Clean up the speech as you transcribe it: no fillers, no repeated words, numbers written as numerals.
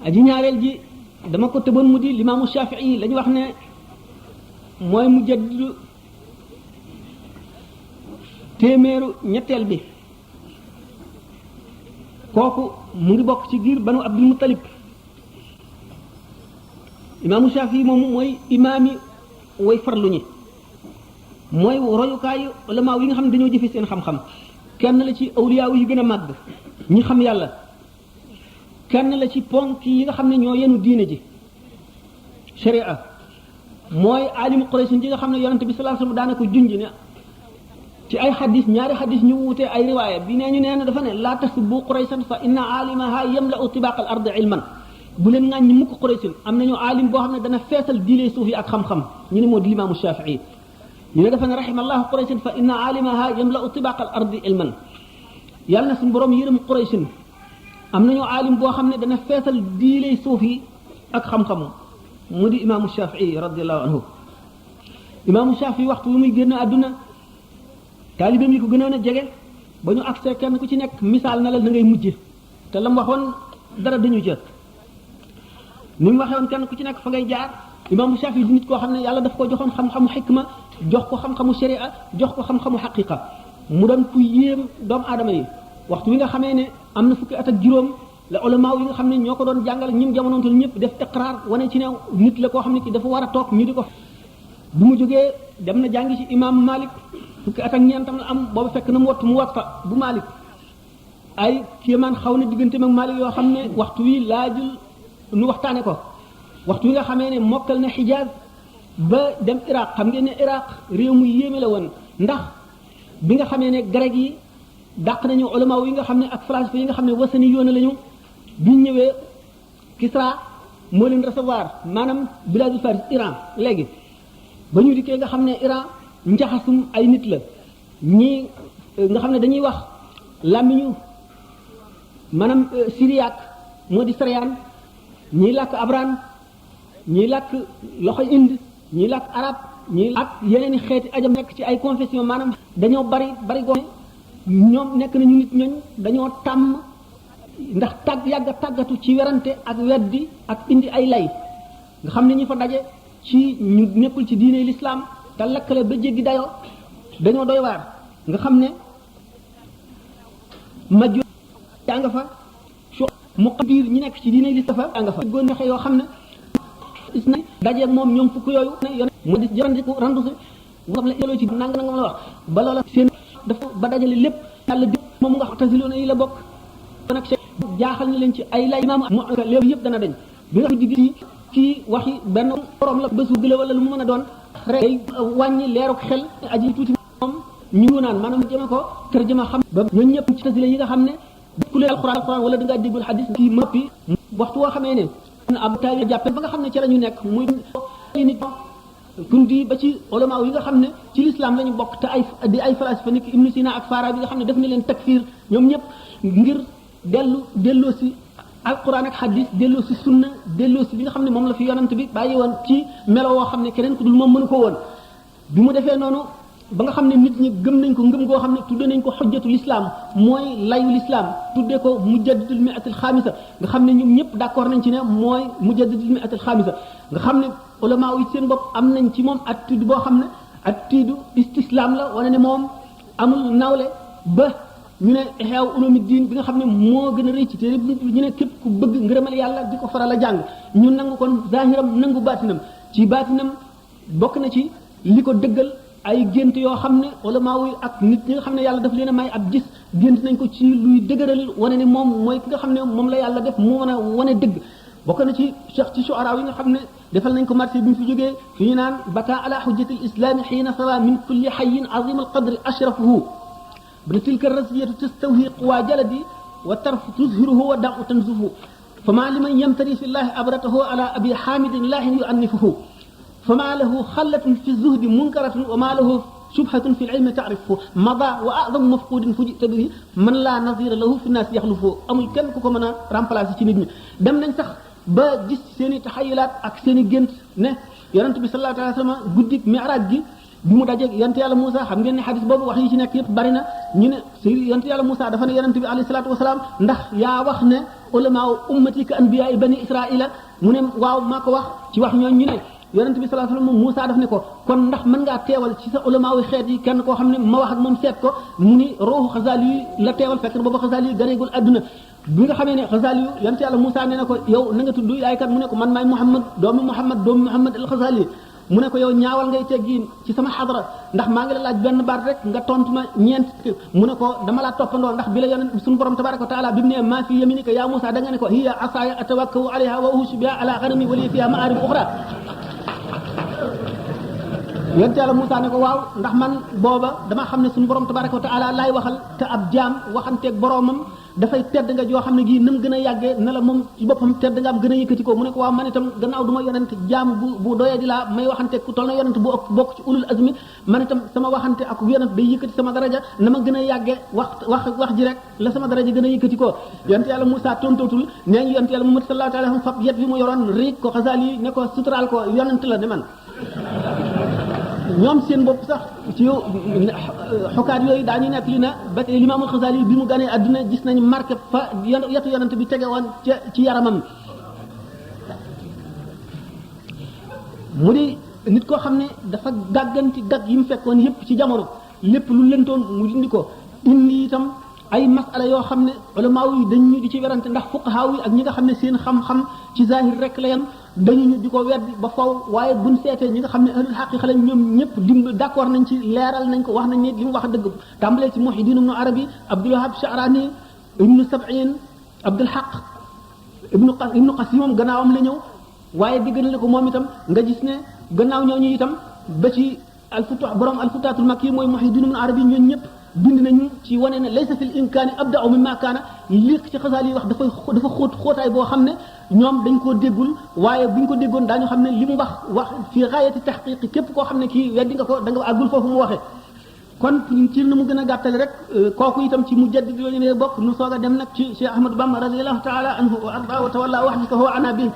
aji ñaareel ji dama ko tëboon mu di limaamu Shafii la ñu wax ne mooy mujaddidu téeméeru ñetteel bi kooku mu ngi bokk ci giir banu Abdul Muttalib imaamu Shafii moomu mooy imaami way farlu ñi mooy royukaayu ulamaaw yi nga xam ne dañoo jëfe seen xam-xam kenn la ci awliyaaw yi gën a màgg ñi xam yàlla kenn la ci ponk yi nga xam ne ñoo yenu diine ji sharia mooy alimu Quraysh yi nga xam ne yonante bi sallallahu alayhi wasallam daana ko junj ne ci ay xadis ñaari xadis ñu wutee ay riwaaya bi nee ñu nee na dafa ne laa tasubbu Qurayshan fa inna alimaha yamla'u tibaq al ardi ilman bu leen ŋàññ mukk Qurayshin am nañu alim boo xam ne dana feesal diine suuf yi ak xam-xam ñu ne moo di limaamu Shafii ñu ne dafa ne rahimallahu Qurayshin fa inna alimaha yamla'u tibaq al ardi ilman yàlla na suñu borom yërëm Qurayshin am nañu alim boo xam ne dana feesal diine suuf yi ak xam-xam mu di imaamu Shafii radiyallahu anhu imaamu Shafii waxtu wi muy génn àdduna taalibeem yi ko gënoon a jege ba ñu accès kenn ku ci nekk misaal na la na ngay mujje te lam waxoon dara dañu jël ni mu waxee woon kenn ku ci nekk fa ngay jaar imaamu Shafii di nit koo xam ne yàlla daf ko joxoon xam-xamu xikma jox ko xam-xamu sharia jox ko xam-xamu xaqiqa mu doon ku yéem doomu aadama yi waxtu wi nga xamee ne am na fukki at ak juróom la ulamaaw yi nga xam ne ñoo ko doon jàngal ñim jamonoontul ñëpp def iqraar wane ci ne nit la koo xam ne ki dafa war a toog ñu di ko bu mu jógee dem na jàngi ci imaamu Malik fukki at ak ñeentam la am boobu fekk na mu wattu mu wat fa bu Malik ay kéemaan xaw na diggante mag Malik yoo xam ne waxtu wi laajul nu waxtaane ko waxtu wi nga xamee ne mokkal na Xijaaz ba dem Iraq xam ngeen ne Iraq réew mu yéeme la woon ndax bi nga xamee ne grec yi dàq nañu ulama yi nga xam ne ak falasifa yi nga xam ne wasani yoona lañu biñ ñëwee Kisra moo leen recevoir maanaam biladul Faris Iran léegi ba ñu dikkee nga xam ne Iran njaxasum ay nit la ñii nga xam ne dañuy wax làmmiñu maanaam syriaque moo di Syrian ñii làkk abran ñii làkk loxoy Inde ñii làkk arab ñii ak yeneen i xeeti ajam nekk ci ay confession maanaam dañoo bari gone ñoom nekk nañu nit ñooñ dañoo tàmm ndax yàgg a tàggatu ci werante ak weddi ak indi ay lay nga xam ne ñi fa daje ci ñu nekkul ci diine l'islam te lakkale ba jéggi dayoo dañoo doy waar nga xam ne majjo yaa nga fa mu biir ñi nekk ci diine l'islam fa yaa nga fa góor nexe yoo xam ne is na dajeeg moom ñoom fukk yooyu ne mu di jërandiku randu si xam ne yoloo ci nangam la wax ba loola seen dafa ba dajale lépp yàlla bi moom nga tasiloona yi la bokk nag jaaxal na leen ci ay lay imaam léegi yëpp dana dañ bi nga digg ci kii waxi benn borom la bésu gëla wala lu mu mën a doon rek day wàññi leeruk xel aji tuuti moom ñu naan maanaam jëme ko tërjëma xam ba ñun ñëpp ci tasile yi nga xam ne ku leen alxuraan wala da ngaa déggul xadis kii mëppi waxtu woo xamee ne ab taali jàppe ba nga xam ne ci la ñu nekk muy nit kundi ba ci ulama yi nga xam ne ci l'islam la ñu bokk te ay falasifa nit Ibn Sina ak Farabi nga xam ne def na leen takfir ñoom ñëpp ngir delloo si alquran ak hadis delloo si sunna delloo si li nga xam ne moom la fi yonant bi bàyyi woon ci melo woo xam ne keneen ku dul moom mënu ko woon bi mu defee noonu ba nga xam ne nit ñi gëm nañ ko ngëm goo xam ne tudde nañ ko xujjatul islam mooy layul islam tudde ko mujaddidul mi'atul xaamisa nga xam ne ñoom ñëpp d'accord nañ ci ne mooy mujaddidul mi'atul xaamisa nga xam ne ulama yi seen bopp am nañ ci moom attitude boo xam ne attitude istislam la wane ne moom amul nawle ba ñu ne Ihya Ulumuddin bi nga xam ne moo gën a rëy ci téere ñu ne képp ku bëgg ngërëmal yàlla di ko faral a jàng ñu nangu kon zahiram nangu baatinam ci baatinam bokk na ci li ko dëggal ay gént yoo xam ne ulama yi ak nit ñi nga xam ne yàlla daf leen a may ab gis gént nañ ko ci luy dëgëral wane ne moom mooy ki nga xam ne moom la yàlla def mu mën a wane dëgg bokk na ci ci shu'ara yi nga xam ne defal nañ ko marché bi ñu fi jógee fi ñu naan baka ala hujjati al-islam xiina sawa min kulli hayyin azim al-qadri ashrafuhu bi tilka ar-raziyatu tastawhi quwa jaladi wa tarf tuzhiruhu wa da'u tanzufu fama liman yamtari fi llahi abratahu ala abi hamidin lahin yu'annifuhu fama lahu khallatun fi zuhdi munkaratun wa ma lahu shubhatun fi al-ilmi ta'rifu mada wa a'zamu mafqudin fujita bihi man la nazira lahu fi an-nas yakhlufu amul kenn ku ko mën a remplacer ci nit ñi dem nañ sax ba gis seen i taxayulaat ak seen i gént ne yonent bi sallallahu alayhi wa sallam guddi mi'raaj gi bi mu dajeeg yonent yàlla Moussa xam ngeen ne xadis boobu wax yi ci nekk yëpp bari na ñu ne si yonent yàlla Moussa dafa ne yonent bi alayhi salaatu wasalaam ndax yaa wax ne ulamaa ummati ka anbiyaa bani israila mu ne waaw maa ko wax ci wax ñooñu ñu ne yonent bi sallallahu alayhi wasallam Muusaa daf ne ko kon ndax mën ngaa teewal ci sa ulamaa wi xeet yi kenn koo xam ne ma wax ak moom seet ko mu ni ruuxu Xasaali yi la teewal fekk na booba Xasaali yi ganeegul adduna bi nga xamee ne Xasaali yu yonent yàlla Muusaa nee na ko yow na nga tudd yaay kat mu ne ko man maay Muhammad doomu Muhammad al Xasaali mu ne ko yow ñaawal ngay teggiin ci sama xadra ndax maa ngi la laaj benn baat rek nga tontu ma ñeent mu ne ko dama laa toppandoo ndax bi la yonent suñu borom tabaraka wa taala bi mu ne maa fi yaminika yaa Muusaa da nga ne ko hiya asaaya atawakkau alayha wa uhushu biha ala ghanami wa li fiha ma'arib ukhra yonent yàlla Muusaa ne ko waaw ndax man booba dama xam ne suñu borom tabaraka wa taala laay waxal te ab jaam waxanteeg boromam dafay tedd nga joo xam ne gii nam gën a yàggee na la moom ci boppam tedd nga am gën a yëkkati ko mu ne ko waaw man itam gannaaw du ma yonent jaam bu doyee di laa may waxante ku toll na yonent bu bokk ci ulul azmi man itam sama waxante ak yonent day yëkkati sama daraja na ma gën a yàggee wax ji rek la sama daraja gën a yëkkati ko yonent yàlla Muusaa tontootul nee ngi yonent yàlla Muhammad sallallahu alayhi wa sallam fab yet bi mu yoroon riig ko Xasaali yi ne ko suturaal ko yonent la ne man ñoom seen bopp sax ci xokaat yooyu daañu nekk li na ba Limaamul Xasaali bi mu ganee adduna gis nañu marqué fa yetu yonent bi tege woon ci yaramam mu di nit koo xam ne dafa gàgganti gàgg yi mu fekkoon yépp ci jamono lépp lu lëntoon mu dindi ko indi itam ay masala yoo xam ne ulamaaw yi dañu di ci werante ndax fuqahaa yi ak ñi nga xam ne seen xam-xam ci zahir rek la yam dañu ñu di ko weddi ba faw waaye buñ seetee ñi nga xam ne ahlul haqiqa lañ ñoom ñëpp d'accord nañ ci leeral nañ ko wax nañ ne li mu wax dëgg tàmbalee ci Muhyiddin ibnu Arabi Abdul Wahhab Sha'rani ibnu Sab'in Abdul Haq ibnu Qasim moom gannaawam la ñëw waaye diggal ko moom itam nga gis ne gannaaw ñooñu itam ba ci borom alfutaatul makki mooy Muhyiddin ibnu Arabi ñooñu ñëpp bind nañu ci wane ne laysa fil imkaani abda'u mimma kaana li ci Xasaali yi wax dafa xóotaay boo xam ne ñoom dañ koo déggul waaye buñ ko déggoon daañu xam ne li mu wax fi gaayati tahqiqi képp koo xam ne kii weddi nga ko da nga àggul foofu mu waxee kon ci nu mu gën a gàttale rek kooku itam ci mujaddid yooyu ne bokk nu soog a dem nag ci Cheikh Ahmadou Bamba radiyallahu ta'ala anhu wa arda wa tawalla wahdahu ana bi